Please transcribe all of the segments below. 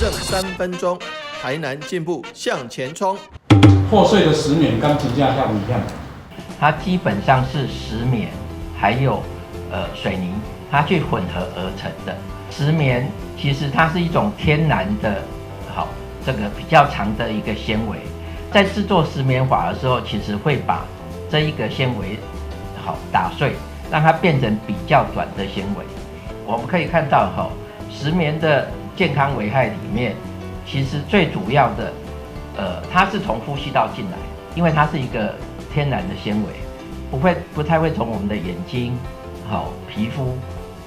政三分鐘，台南進步向前衝。破碎的石棉敢真正遐危險？它基本上是石棉，還有水泥，它去混合而成的。石棉其實它是一種天然的，好這個比較長的一個纖維。在製作石棉瓦的時候，其實會把這一個纖維好打碎，讓它變成比較短的纖維。我們可以看到，哈，石棉的健康危害裡面，其實最主要的，它是從呼吸道進來，因為它是一個天然的纖維，不太會從我們的眼睛、好皮膚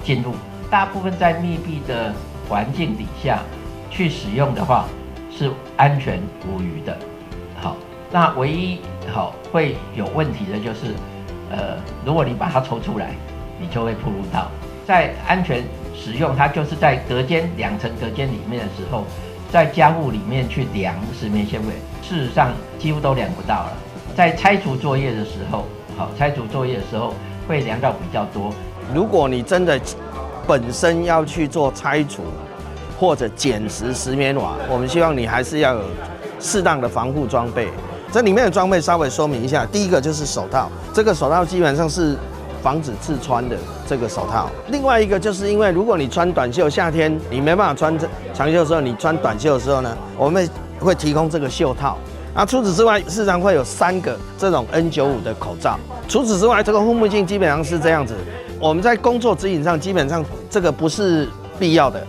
進入。大部分在密閉的環境底下去使用的話，是安全無虞的。好，那唯一好會有問題的就是，如果你把它抽出來，你就會暴露到。在安全使用，它就是在隔間兩層隔間裡面的時候，在家戶裡面去量石棉纖維，事實上幾乎都量不到了。在拆除作業的時候，好，拆除作業的時候會量到比較多。如果你真的本身要去做拆除或者撿拾石棉瓦，我們希望你還是要有適當的防護裝備。這裡面的裝備稍微說明一下，第一個就是手套，這個手套基本上是防止刺穿的這個手套。另外一個就是因為如果你穿短袖，夏天你沒辦法穿長袖的時候，你穿短袖的時候呢，我們會提供這個袖套。那除此之外，市場會有三個這種 N95 的口罩。除此之外，這個護目鏡基本上是這樣子。我們在工作指引上，基本上這個不是必要的。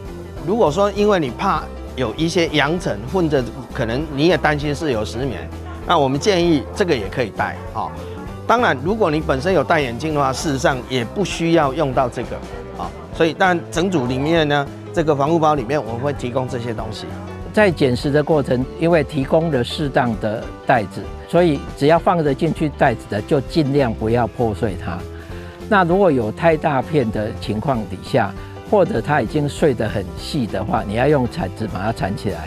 如果說因為你怕有一些揚塵混着，可能你也擔心是有石棉，那我們建議這個也可以戴。哈，當然，如果你本身有戴眼鏡的話，事實上也不需要用到這個。啊，所以但整組裡面呢，這個防護包裡面我們會提供這些東西。在撿拾的過程，因為提供了適當的袋子，所以只要放得進去袋子的，就盡量不要破碎它。那如果有太大片的情況底下，或者它已經碎得很細的話，你要用鏟子把它鏟起來，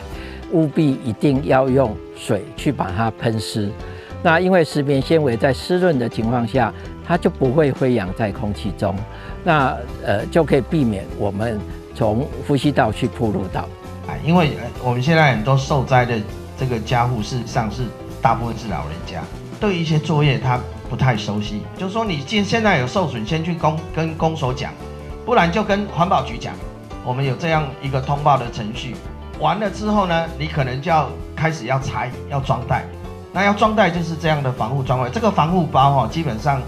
務必一定要用水去把它噴濕。那因為石棉纖維在濕潤的情況下，它就不會飛揚在空氣中，那就可以避免我們從呼吸道去暴露到。因為我們現在很多受災的這個家戶，事實上是大部分是老人家，對一些作業他不太熟悉。就是說你現在有受損，先去跟公所講，不然就跟環保局講，我們有這樣一個通報的程序。完了之後呢，你可能就要開始要拆，要裝袋。那要裝袋就是這樣的防護裝備。這個防護包哈，基本上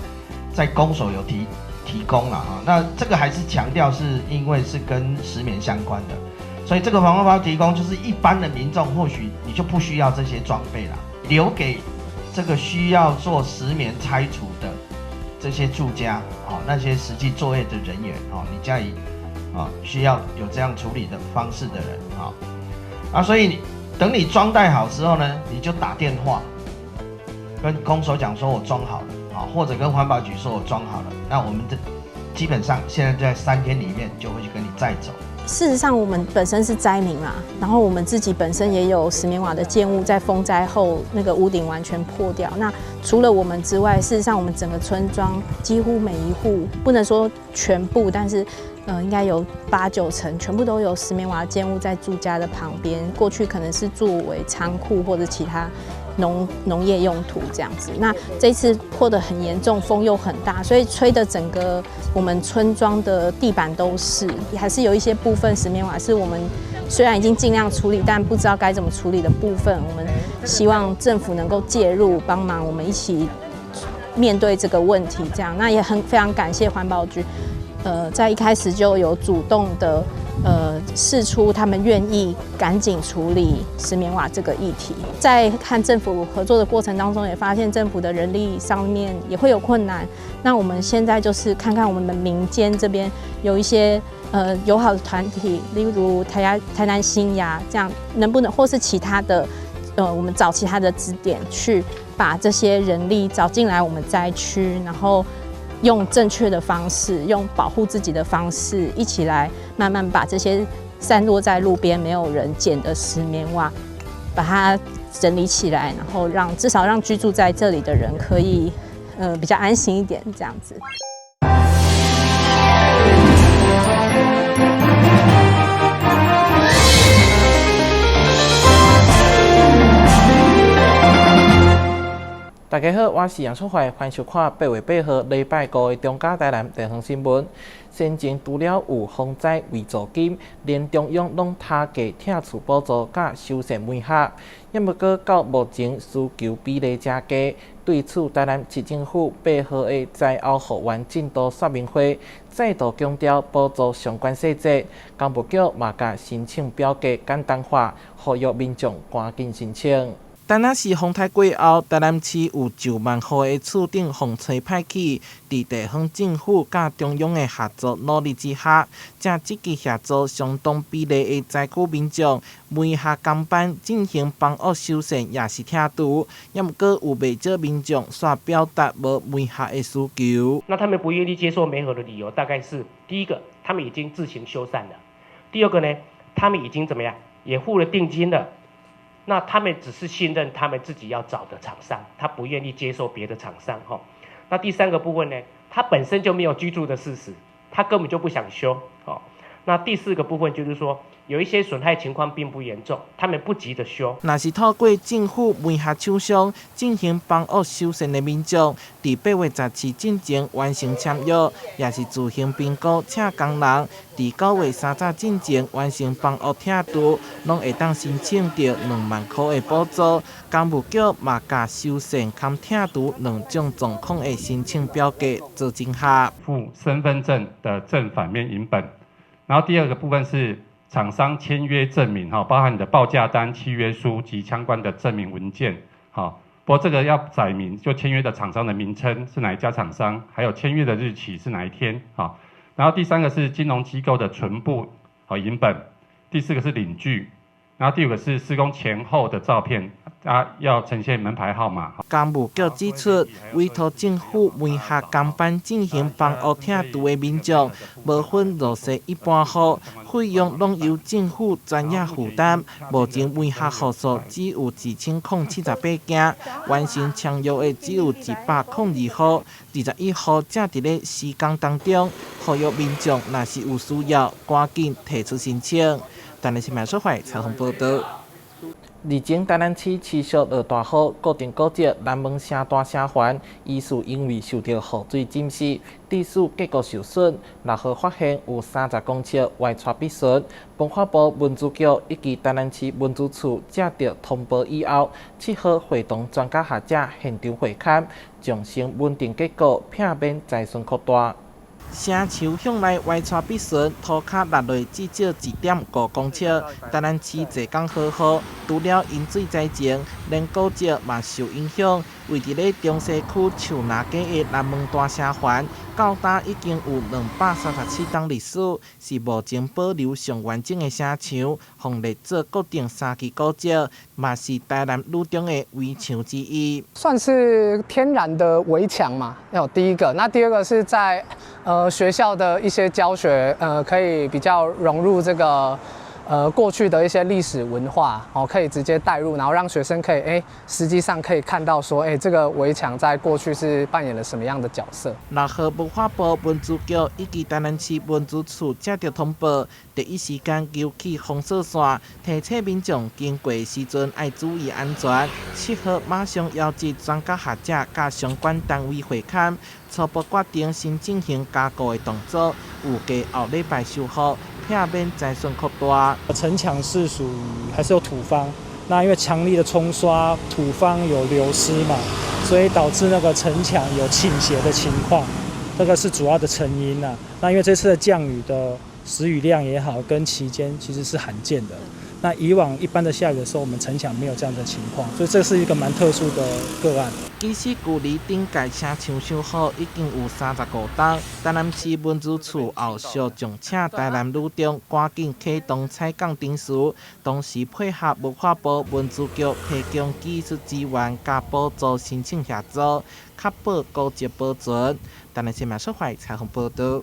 在公所有提供了哈。那這個還是強調是因為是跟石棉相關的。所以這個防護包提供，就是一般的民眾或許你就不需要這些裝備了，留給這個需要做石棉拆除的這些住家啊，那些實際作業的人員哦，你家裡啊需要有這樣處理的方式的人啊，啊，所以等你裝袋好之後呢，你就打電話跟公所講說我裝好了啊，或者跟環保局說我裝好了，那我們這基本上現在在3天裡面就會去跟你載走。事實上，我們本身是災民啊，然後我們自己本身也有石棉瓦的建物，在風災後那個屋頂完全破掉。那除了我們之外，事實上我們整個村莊幾乎每一戶，不能說全部，但是應該有八九成全部都有石棉瓦建物在住家的旁邊。過去可能是作為倉庫或者其他農業用途這樣子。那這次破得很嚴重，風又很大，所以吹的整個我們村莊的地板都是，還是有一些部分石棉瓦是我們雖然已經盡量處理，但不知道該怎麼處理的部分，我們希望政府能夠介入幫忙，我們一起面對這個問題。這樣，那也很非常感謝環保局，在一開始就有主動的釋出他們願意趕緊處理石棉瓦這個議題。在和政府合作的過程當中，也發現政府的人力上面也會有困難。那我們現在就是看看我們民間這邊有一些友好的團體，例如台南新芽這樣，能不能或是其他的我們找其他的支點去把這些人力找進來我們災區，然後用正確的方式，用保護自己的方式，一起來慢慢把這些散落在路邊沒有人撿的石棉瓦，把它整理起來，然後讓至少讓居住在這裡的人可以比較安心一點，這樣子。大家好，我是楊淑懷，歡迎收看八月八號禮拜五的中嘉台南地方新聞。先前除了有風災遺助金，連中央攏加價拆厝補助佮修繕門額，也毋過到目前需求比例誠低。對此，台南市政府八號的災後復原進度說明會再度強調補助相關細節，工務局嘛共申請表格簡單化，呼籲民眾趕緊申請。但若是風颱過後，台南市有上萬戶的厝頂予吹歹去，佇地方政府佮中央的合作努力之下，正積極協助相當比例的災區民眾，媒合工班進行房屋修繕，抑是拆除。也毋過有袂少民眾煞表達無媒合的需求。那他們不願意接受媒合的理由，大概是第一個，他們已經自行修繕了；第二個呢，他們已經怎麼樣，也付了定金了。那他們只是信任他們自己要找的廠商，他不願意接受別的廠商哈。那第三個部分呢，他本身就沒有居住的事實，他根本就不想修。哦，那第四個部分就是說，有一些損害情況並不嚴重，他們不急著修。若是透過政府媒合廠商進行房屋修繕的民眾，佇8月17進前完成簽約，抑是自行評估請工人，佇9月30進前完成房屋拆除，攏會當申請著2萬箍的補助。工務局嘛共修繕兼拆除兩種狀況的申請表格做整合。附身份證的正反面影本，然後第二個部分是廠商簽約證明，哈，包含你的報價單、契約書及相關的證明文件，好，不過這個要載明就簽約的廠商的名稱是哪一家廠商，還有簽約的日期是哪一天，好，然後第三個是金融機構的存簿和影本，第四個是領據，然後第五個是施工前後的照片，啊，要呈現門牌號碼。工務局指出，委託政府媒合工班進行房屋拆除的民眾，無分弱勢一般戶，費用攏由政府專業負擔。目前媒合戶數只有1078間，完成簽約的只有102戶，21戶正佇咧施工當中。呼籲民眾若是有需要，趕緊提出申請。台南新聞所採訪報導。日前，台南市持續落大雨，固定古蹟南門城大城環，疑似因為受著雨水浸濕，致使結構受損。落雨發現有30公尺歪斜必損。文化部文資局以及台南市文資處接著通報以後，7號會同專家學者現場會勘，重新穩定結構，避免災損擴大。城牆向來歪斜必損，塗跤落落至少1.5公尺。台南市濟工豪雨，除了淹水災情，連古蹟嘛受影響。位佇咧中西區樹林街的南門大城環，到今已經有237冬歷史，是目前保留上完整的城牆，予列做國定三級古蹟，嘛是台南女中的圍牆之一。算是天然的圍牆嘛？有第一個，那第二個是在學校的一些教學，可以比較融入這個過去的一些歷史文化，哦，可以直接帶入，然後讓學生可以實際上可以看到說，這個圍牆在過去是扮演了什麼樣的角色。六號文化部文資局以及台南市文資處接著通報，第一時間勾起封鎖線，提醒民眾經過時陣愛注意安全。7號馬上邀集專家學者佮相關單位會勘，初步決定先進行加固的動作，預計後禮拜修復，避免災損擴大。城牆是屬於還是有土方，那因為強力的沖刷，土方有流失嘛，所以導致那個城牆有傾斜的情況，這個是主要的成因啊。那因為這次的降雨的時雨量也好，跟期間其實是罕見的。那以往一般的下雨的時候，我們城牆沒有這樣的情況，所以這是一個蠻特殊的個案。其實，距離頂屆城牆修好已經有35冬，台南市文資處後續將請台南女中趕緊啟動採鋼程序，同時配合文化部文資局提供技術資源佮補助申請協助，確保古蹟保存。台南新聞所採訪報導。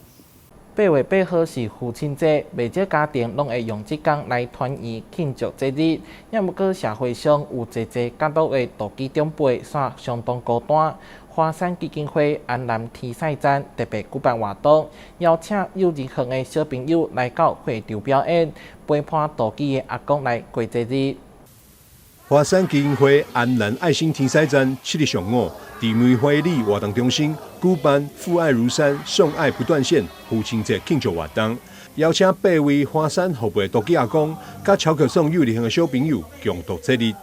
8月8號是父親節，袂少家庭攏會用這工來團圓慶祝節日。也毋過社會上有濟濟角落的獨居長輩，煞相當孤單。華山基金會安南天使站特別舉辦活動，邀請幼稚園的小朋友來到會場表演，陪伴獨居的阿公來過節日。華山基金會安瀾愛心停賽站7日上午，佇梅花里活動中心舉辦“父愛如山，送愛不斷線”父親節慶祝活動，邀請八位華山後輩獨居阿公，佮巧克送幼兒園的小朋友共度節日。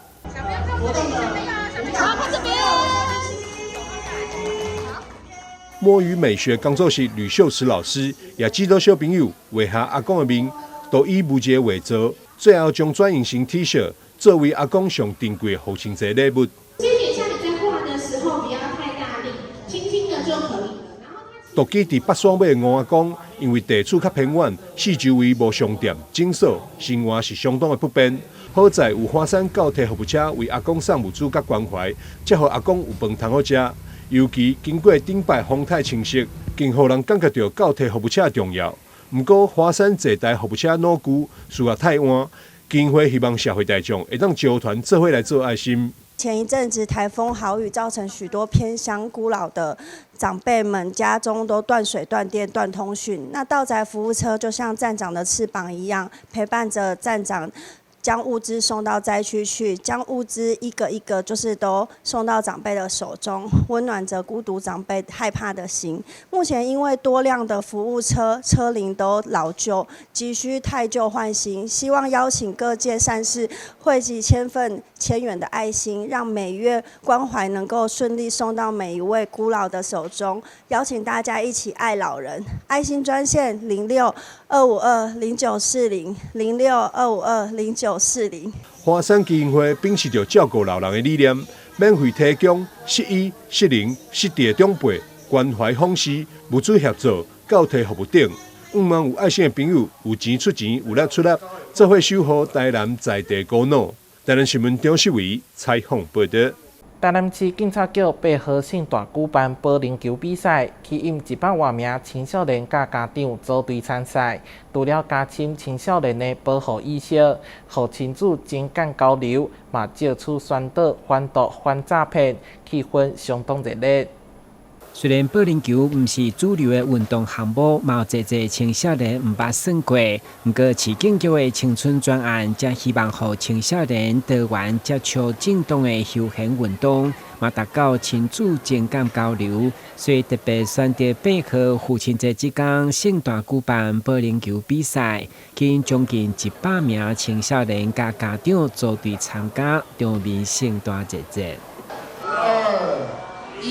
摸魚美學工作室呂秀慈老師也指導小朋友畫下阿公的面，都以無一個畫作，最後將轉型成 T 恤，作為阿公上珍貴的父親節禮物。這點像你在畫的時候，不要太大力，輕輕的就可以了。獨居佇北山尾的吳阿公，因為地處較偏遠，四周圍無商店、診所，生活是相當的不便。好在有華山教體服務車為阿公送物資佮關懷，才予阿公有飯通好食。尤其經過頂擺風颱侵襲，更予人感覺著教體服務車的重要。毋過華山坐台服務車老舊，需要汰換，基金會希望社會大眾會當招團做伙來做愛心。前一陣子颱風豪雨，造成許多偏鄉孤老的長輩們家中都斷水、斷電、斷通訊。那到宅服務車就像站長的翅膀一樣，陪伴着站長，將物資送到災區去，將物資一個一個就是都送到長輩的手中，溫暖着孤獨長輩害怕的心。目前因為多輛的服務車車齡都老舊，急需汰舊換新，希望邀請各界善士匯集千份千元的愛心，讓每月關懷能夠順利送到每一位孤老的手中。邀請大家一起愛老人，愛心專線06-252-094006-252-0940。華山基金會秉持著照顧老人的理念，免費提供失醫、失能、失智的長輩關懷訪視、物資協助、教體服務等。向望有愛心的朋友，有錢出錢，有力出力，做伙守護台南在地孤老。台南新聞張世維採訪報導。台南市警察局8號盛大舉辦保齡球比賽，吸引100外名青少年佮家長組隊參賽。除了加深青少年的保護意識，予親子情感交流，嘛藉此宣導反毒反詐騙，氣氛相當熱烈。雖然保齡球毋是主流的運動項目，嘛有濟濟青少年毋捌耍過。毋過市警局的青春專案，才希望予青少年多元接觸正當的休閒運動，嘛達到親子情感交流。所以特別選擇8號父親節這工，盛大舉辦保齡球比賽，吸引將近100名青少年佮家長組隊參加，場面盛大熱熱。 2、1。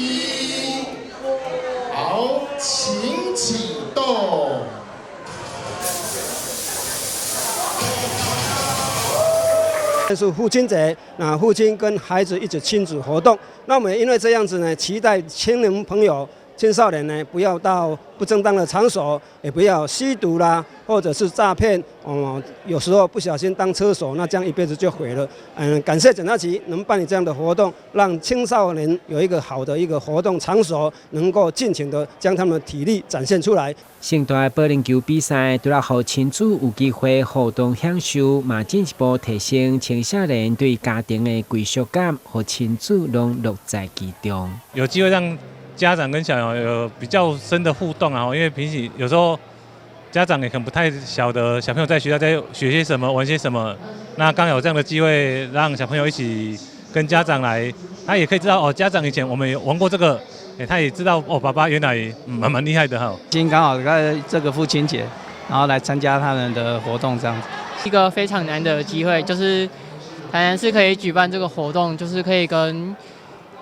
好，請啟動。這是父親節，那父親跟孩子一起親子活動。那我們因為這樣子呢，期待青年朋友、青少年呢，不要到不正當的場所，也不要吸毒啦，或者是詐騙。哦，有時候不小心當車手，那這樣一輩子就毀了。感謝警察局能辦理這樣的活動，讓青少年有一個好的一個活動場所，能夠盡情的將他們的體力展現出來。盛大保齡球比賽，除了予親子有機會互動享受，嘛進一步提升青少年對家庭的歸屬感，予親子攏樂在其中。有機會讓家長跟小朋友有比較深的互動啊，因為平時有時候家長也可能不太曉得小朋友在學校在學些什麼、玩些什麼。那剛有這樣的機會，讓小朋友一起跟家長來，他也可以知道哦，家長以前我們有玩過這個，他也知道哦，爸爸原來蠻厲害的哈。今天剛好在這個父親節，然後來參加他們的活動，這樣子。一個非常難得的機會，就是台南市可以舉辦這個活動，就是可以跟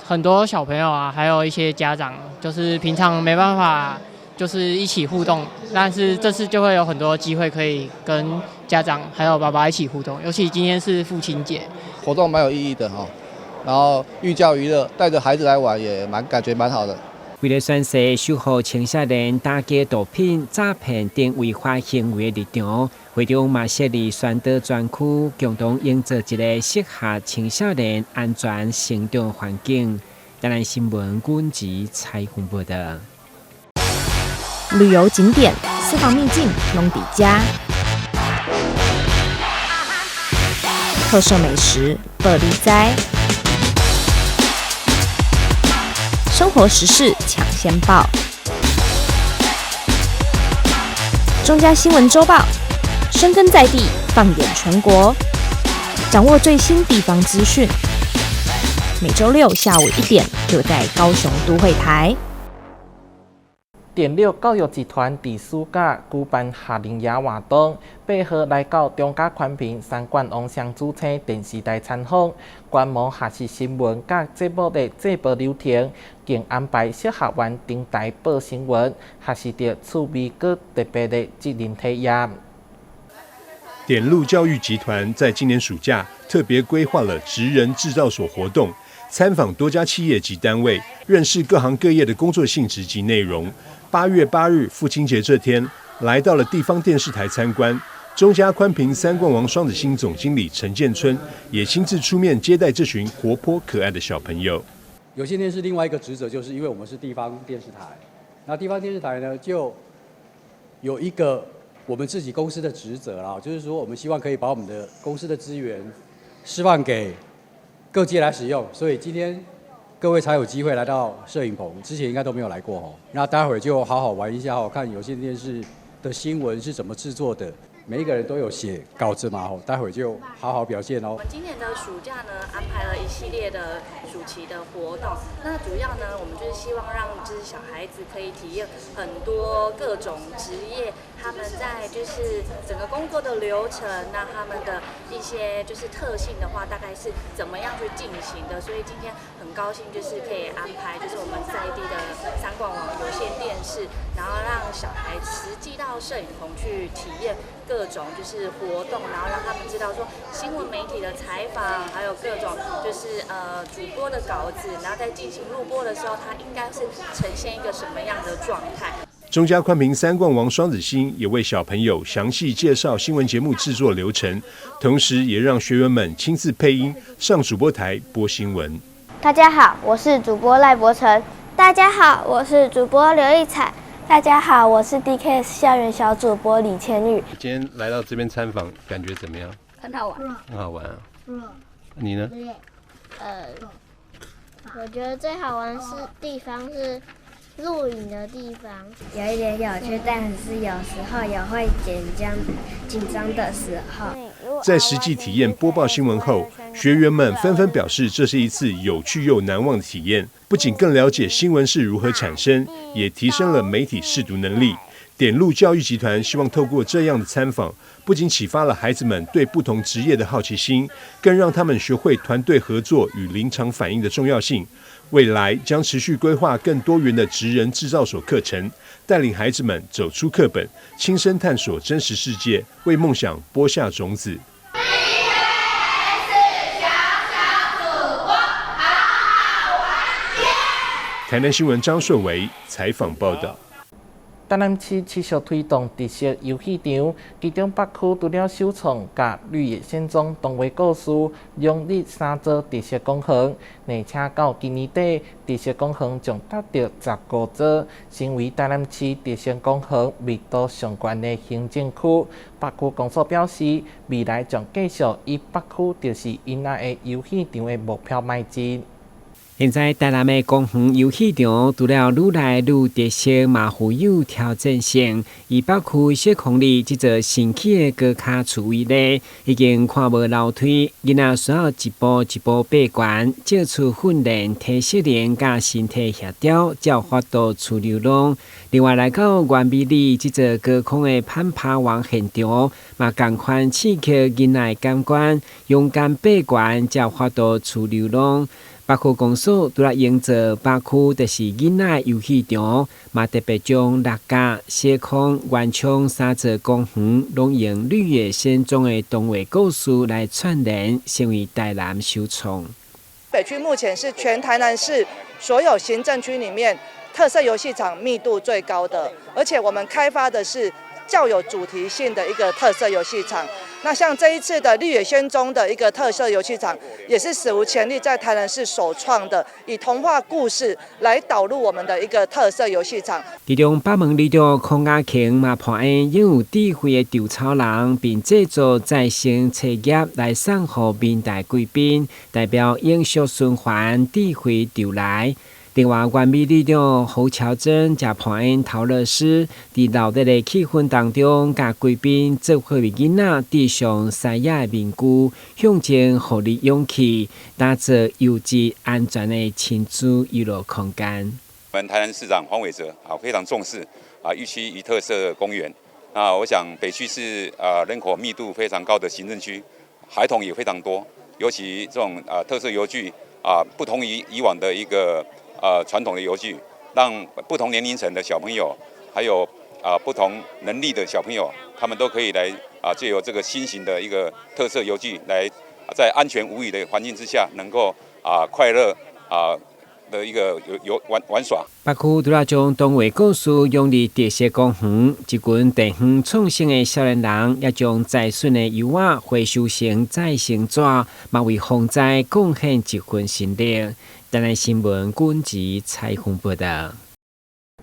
很多小朋友啊，還有一些家長，就是平常沒辦法，就是一起互動，但是這次就會有很多機會可以跟家長還有爸爸一起互動，尤其今天是父親節，活動蠻有意義的哈，然後寓教於樂，帶着孩子來玩也蠻感覺蠻好的。為了宣示守護青少年打擊毒品、詐騙等違法行為的立場，會中嘛設立宣導專區，共同營造一個適合青少年安全成長環境。台南新聞軍籍採訪報導。旅遊景點、私房秘境攏佇遮，特色美食報你知，生活時事搶先報，中嘉新聞週報，深耕在地，放眼全國。掌握最新地方資訊。每週六下午1點，就在高雄都會台。電力教育集團佇暑假舉辦夏令營活動，8號來到中嘉寬頻三冠王雙子星電視台參訪，觀摩學習新聞佮節目的製播流程，更安排小學員登台報新聞，學習著趣味閣特別的職人體驗。點路教育集團在今年暑假特別規劃了職人製造所活動，參訪多家企業及單位，認識各行各業的工作性質及內容。8月8日父親節這天，來到了地方電視台參觀。中嘉寬頻三冠王雙子星總經理陳建春也親自出面接待這群活潑可愛的小朋友。有線電視另外一個職責，就是因為我們是地方電視台，那地方電視台呢，就有一個我們自己公司的職責啦，就是說我們希望可以把我們的公司的資源釋放給各界來使用，所以今天各位才有機會來到攝影棚，之前應該都沒有來過哦。那待會就好好玩一下哦，看有線電視的新聞是怎麼製作的。每一個人都有寫稿子嘛，吼，待會就好好表現哦。我們今年的暑假呢，安排了一系列的暑期的活動。那主要呢，我們就是希望讓就是小孩子可以體驗很多各種職業，他們在就是整個工作的流程，那他們的一些就是特性的話，大概是怎麼樣去進行的。所以今天很高興，就是可以安排就是我們在地的三冠王有線電視，然後讓小孩實際到攝影棚去體驗各種就是活動，然後讓他們知道說新聞媒體的採訪，還有各種就是主播的稿子，然後在進行錄播的時候，它應該是呈現一個什麼樣的狀態。中嘉寬頻三冠王雙子星也為小朋友詳細介紹新聞節目製作流程，同時也讓學員們親自配音上主播台播新聞。大家好，我是主播賴柏成。大家好，我是主播劉義彩。大家好，我是 DKS 校園小主播李千玉。今天來到這邊參訪，感覺怎麼樣？很好玩。很好玩啊。你呢？我覺得最好玩是地方是錄影的地方，有一點有趣，但是有時候也會緊張的時候。在實際體驗播報新聞後，學員們紛紛表示，這是一次有趣又難忘的體驗。不僅更了解新聞是如何產生，也提升了媒體識讀能力。點路教育集團希望透過這樣的參訪，不僅啟發了孩子們對不同職業的好奇心，更讓他們學會團隊合作與臨場反應的重要性。未來將持續規劃更多元的職人製造所課程，帶領孩子們走出課本，親身探索真實世界，為夢想播下種子。台南新聞張順維採訪報道。台南市持續推動特色遊戲場，其中北區除了首創佮綠野仙蹤動畫故事，融入三座特色公園，而且到今年底，特色公園將達到15座，成為台南市特色公園密度上懸的行政區。北區公所表示，未來將繼續以北區就是囡仔的遊戲場的目標邁進。現在台南的公園遊戲場，除了愈來愈特色，嘛富有挑戰性。以北區雪空里這座新起的高跤厝為例，已經看無樓梯，囡仔需要一步一步爬懸，借此訓練體適能佮身體協調，才有法度出溜廊。另外來到原美里這座高空的攀爬王現場，嘛仝款刺激囡仔的感官，勇敢爬懸，才有法度出溜廊。北區公所除了營造北區就是囡仔遊戲場，嘛特別將六甲、雪空、元昌三座公園，攏用綠野仙蹤的動畫故事來串聯，成為台南首創。北區目前是全台南市所有行政區裡面特色遊戲場密度最高的，而且我們開發的是較有主題性的一個特色遊戲場。那像這一次的綠野仙蹤的一個特色遊戲場，也是史無前例在台南市首創的，以童話故事來導入我們的一個特色遊戲場。其中北門里長孔雅琴嘛盼望擁有智慧的稻草人，並製作再生冊葉來送予明代貴賓，代表永續循環智慧稻來。另外，原美里長侯喬珍佮扮演桃樂絲，佇鬧熱的氣氛當中，佮貴賓做伙為囡仔戴上獅仔的面具，象徵予你勇氣，打造優質安全的親子遊樂空間。我們台南市長黃偉哲啊，非常重視啊，一區一特色公園。啊，我想北區是啊人口密度非常高的行政區，孩童也非常多，尤其這種啊特色遊具啊，不同於以往的一個傳統的遊具，讓不同年齡層的小朋友，還有啊不同能力的小朋友，他們都可以來啊借由這個新型的一個特色遊具，來在安全無虞的環境之下，能夠啊快樂啊的一個遊遊玩玩耍。北區除了將動畫故事融入特色公園，這群地方創生的少年人也將災損的油仔回收成再生紙，嘛為防災貢獻一份心力。台南新聞軍籍採訪報道。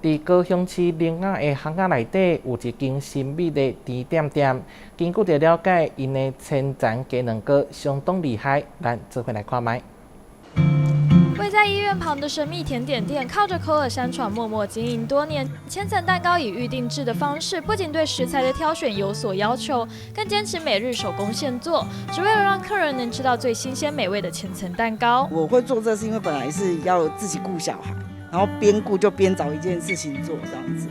佇高雄市苓仔的巷仔內底有一間神秘的甜點店，根據著了解，𪜶的千層雞卵糕相當厲害，咱做伙來看覓。位在醫院旁的神秘甜點店，靠着口耳相傳默默經營多年。千層蛋糕以預定制的方式，不僅對食材的挑選有所要求，更堅持每日手工現做，只為了讓客人能吃到最新鮮美味的千層蛋糕。我會做這是因為本來是要自己顧小孩，然後邊顧就邊找一件事情做這樣子。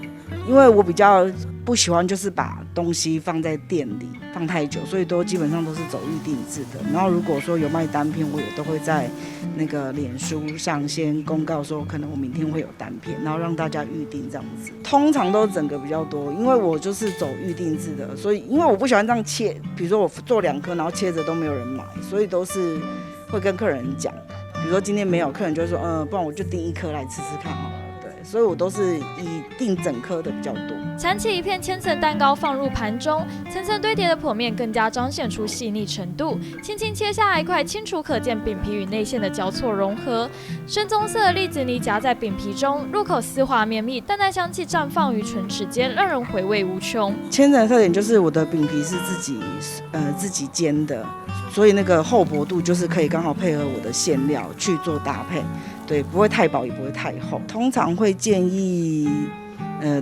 因為我比較不喜歡就是把東西放在店裡放太久，所以都基本上都是走預定制的。然後如果說有賣單片，我也都會在那個臉書上先公告說，可能我明天會有單片，然後讓大家預定這樣子。通常都整個比較多，因為我就是走預定制的，所以因為我不喜歡這樣切，比如說我做兩顆，然後切着都沒有人買，所以都是會跟客人講，比如說今天沒有，客人就會說，不然我就訂一顆來吃吃看好了。對，所以我都是以訂整顆的比較多。鏟起一片千層蛋糕放入盤中，層層堆疊的剖面更加彰顯出細膩程度。輕輕切下來一塊，清楚可見餅皮與內餡的交錯融合。深棕色的栗子泥夾在餅皮中，入口絲滑綿密，淡淡香氣綻放於唇齒間，讓人回味無窮。千層的特點就是我的餅皮是自己煎的，所以那個厚薄度就是可以剛好配合我的餡料去做搭配，對，不會太薄也不會太厚。通常會建議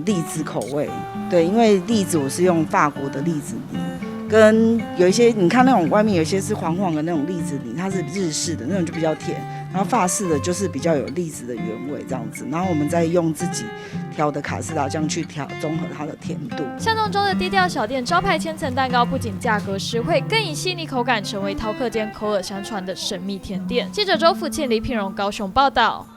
栗子口味，對，因為栗子我是用法國的栗子泥，跟有一些你看那種外面有些是黃黃的那種栗子泥，它是日式的那種就比較甜，然後法式的就是比較有栗子的原味這樣子，然後我們再用自己調的卡士達醬去調綜合它的甜度。巷弄中的低調小店招牌千層蛋糕不僅價格實惠，更以細膩口感成為饕客間口耳相傳的神秘甜點。記者周福慶、李品榮高雄報道。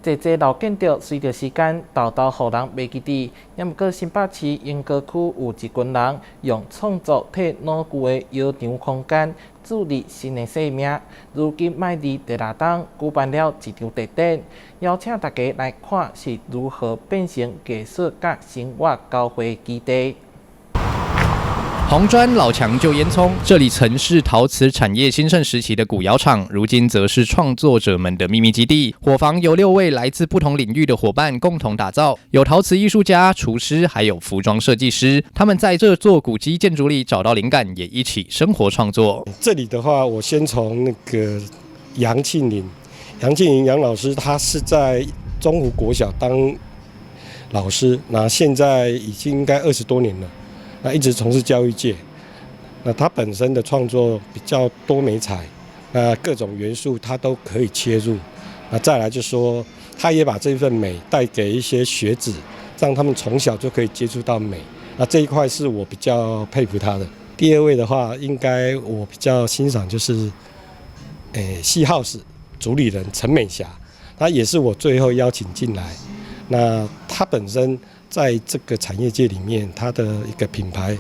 濟濟老建築隨著時間沓沓予人袂記得，也毋過新北市鶯歌區有一群人用創作替老舊的窯場空間注入新的生命。如今麥佇地雷東舉辦了一場特展，邀請大家來看是如何變成藝術佮生活交匯基地。紅磚老牆舊煙囪，這裡曾是陶瓷產業興盛時期的古窯廠，如今則是創作者們的秘密基地。伙房由六位來自不同領域的夥伴共同打造，有陶瓷藝術家、廚師，還有服裝設計師。他們在這座古蹟建築裡找到靈感，也一起生活創作。這裡的話，我先從那個楊慶林，楊慶林楊老師，他是在中湖國小當老師，那現在已經應該20多年了。那一直從事教育界，那他本身的創作比較多媒材，那各種元素他都可以切入。那再來就說，他也把這份美帶給一些學子，讓他們從小就可以接觸到美。那這一塊是我比較佩服他的。第二位的話，應該我比較欣賞就是，西 house 主理人陳美霞，她也是我最後邀請進來。那她本身在這個產業界裡面，它的一個品牌，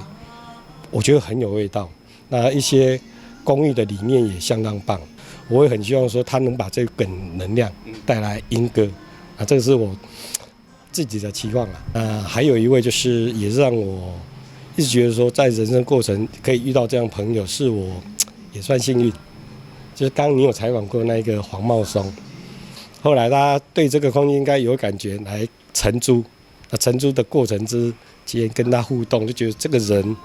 我覺得很有味道。那一些公益的理念也相當棒，我會很希望說他能把這個能量帶來鶯歌，啊，這個是我自己的期望啊。還有一位就是也是讓我一直覺得說，在人生過程可以遇到這樣朋友，是我也算幸運。就是剛剛你有採訪過那個黃茂松，後來他對這個空間應該有感覺來承租。那承租的過程之間跟他互動，就覺得這個人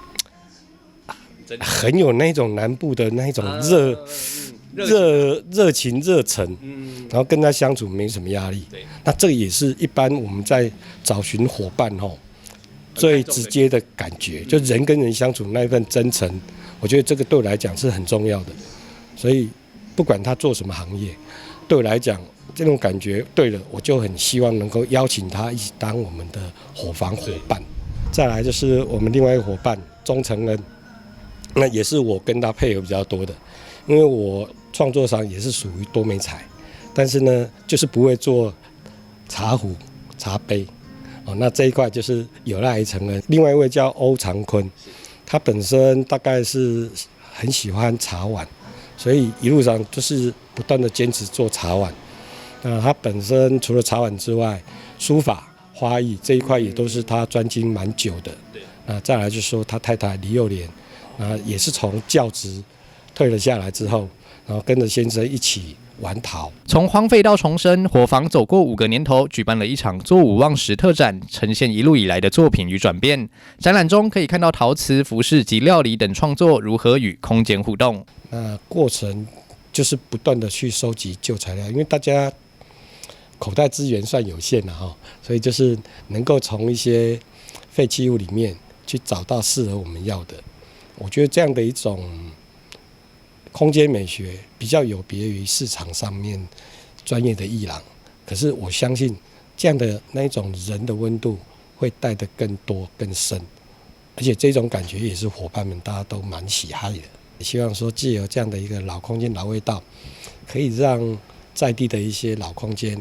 很有那種南部的那種熱热情热忱，然后跟他相处没什么压力。那这个也是一般我们在找寻伙伴吼最直接的感觉，就人跟人相处那一份真诚，我觉得这个对我来讲是很重要的。所以不管他做什么行业，对我来讲这种感觉对了，我就很希望能够邀请他一起当我们的伙房伙伴。再来就是我们另外一个伙伴钟承恩，那也是我跟他配合比较多的，因为我创作上也是属于多媒材，但是呢，就是不会做茶壶、茶杯，哦，那这一块就是有赖于承恩。另外一位叫欧长坤，他本身大概是很喜欢茶碗，所以一路上就是不断的坚持做茶碗。那他本身除了茶碗之外，书法、花艺这一块也都是他专精蛮久的。那再来就是说他太太李幼莲，那也是从教职退了下来之后，然后跟着先生一起玩陶。从荒废到重生，伙房走过5个年头，举办了一场做五望石特展，呈现一路以来的作品与转变。展览中可以看到陶瓷、服饰及料理等创作如何与空间互动。那过程就是不断的去收集旧材料，因为大家口袋资源算有限了哈，所以就是能够从一些废弃物里面去找到适合我们要的。我觉得这样的一种空间美学比较有别于市场上面专业的艺廊，可是我相信这样的那一种人的温度会带得更多更深，而且这种感觉也是伙伴们大家都蛮喜爱的。希望说借由这样的一个老空间老味道，可以让在地的一些老空间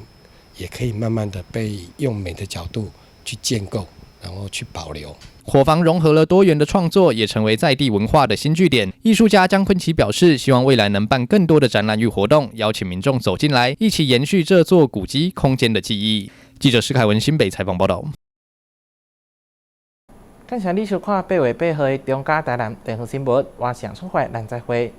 也可以慢慢的被用美的角度去建构，然后去保留。伙房融合了多元的创作，也成为在地文化的新据点。艺术家江坤奇表示，希望未来能办更多的展览与活动，邀请民众走进来，一起延续这座古迹空间的记忆。记者施凯文新北采访报道。感谢你收看8月8号的中嘉台南电视新闻，我是杨春怀，咱再会。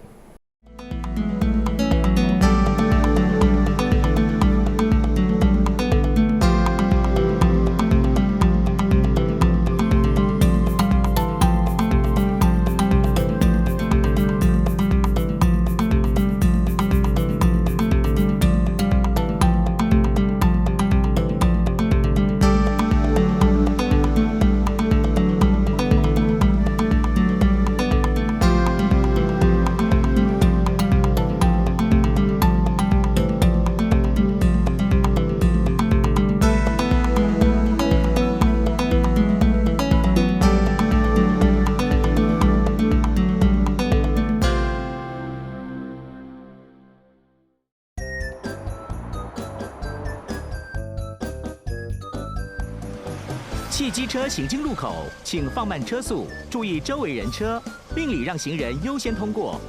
汽机车行经路口，请放慢车速，注意周围人车，并礼让行人优先通过，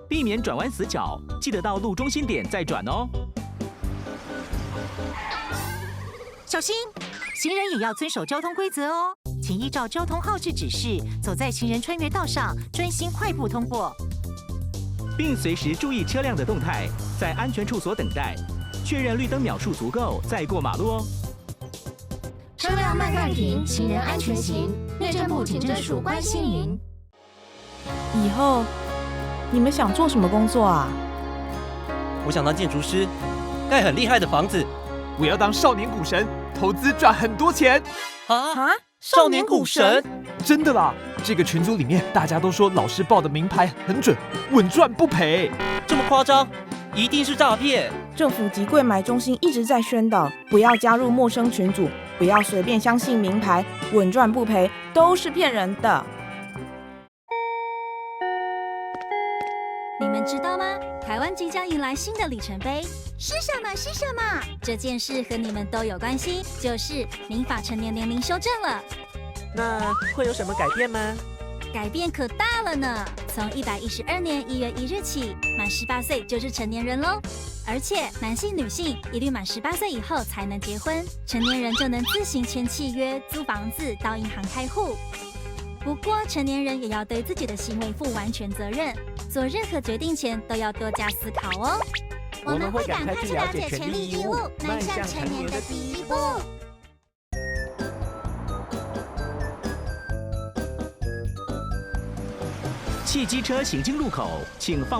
避免转弯死角，记得到路中心点再转哦。小心，行人也要遵守交通规则哦，请依照交通号志指示，走在行人穿越道上，专心快步通过，并随时注意车辆的动态，在安全处所等待，确认绿灯秒数足够再过马路哦。车辆慢慢停，行人安全行。内政部警政署关心您。以后你们想做什么工作啊？我想当建筑师，盖很厉害的房子。我要当少年股神，投资赚很多钱。啊！少年股神？真的啦！这个群组里面大家都说老师报的名牌很准，稳赚不赔。这么夸张？一定是诈骗！政府及柜买中心一直在宣导，不要加入陌生群组，不要随便相信名牌，稳赚不赔都是骗人的。你们知道吗？台湾即将迎来新的里程碑，是什么？是什么？这件事和你们都有关系，就是民法成年年龄修正了。那会有什么改变吗？改变可大了呢！从112年1月1日起，满18岁就是成年人喽。而且男性、女性一律满18岁以后才能结婚，成年人就能自行签契约、租房子、到银行开户。不过，成年人也要对自己的行为负完全责任，做任何决定前都要多加思考哦。我们会赶快去了解权利义务，迈向成年的第一步。汽机车行经路口，请放慢。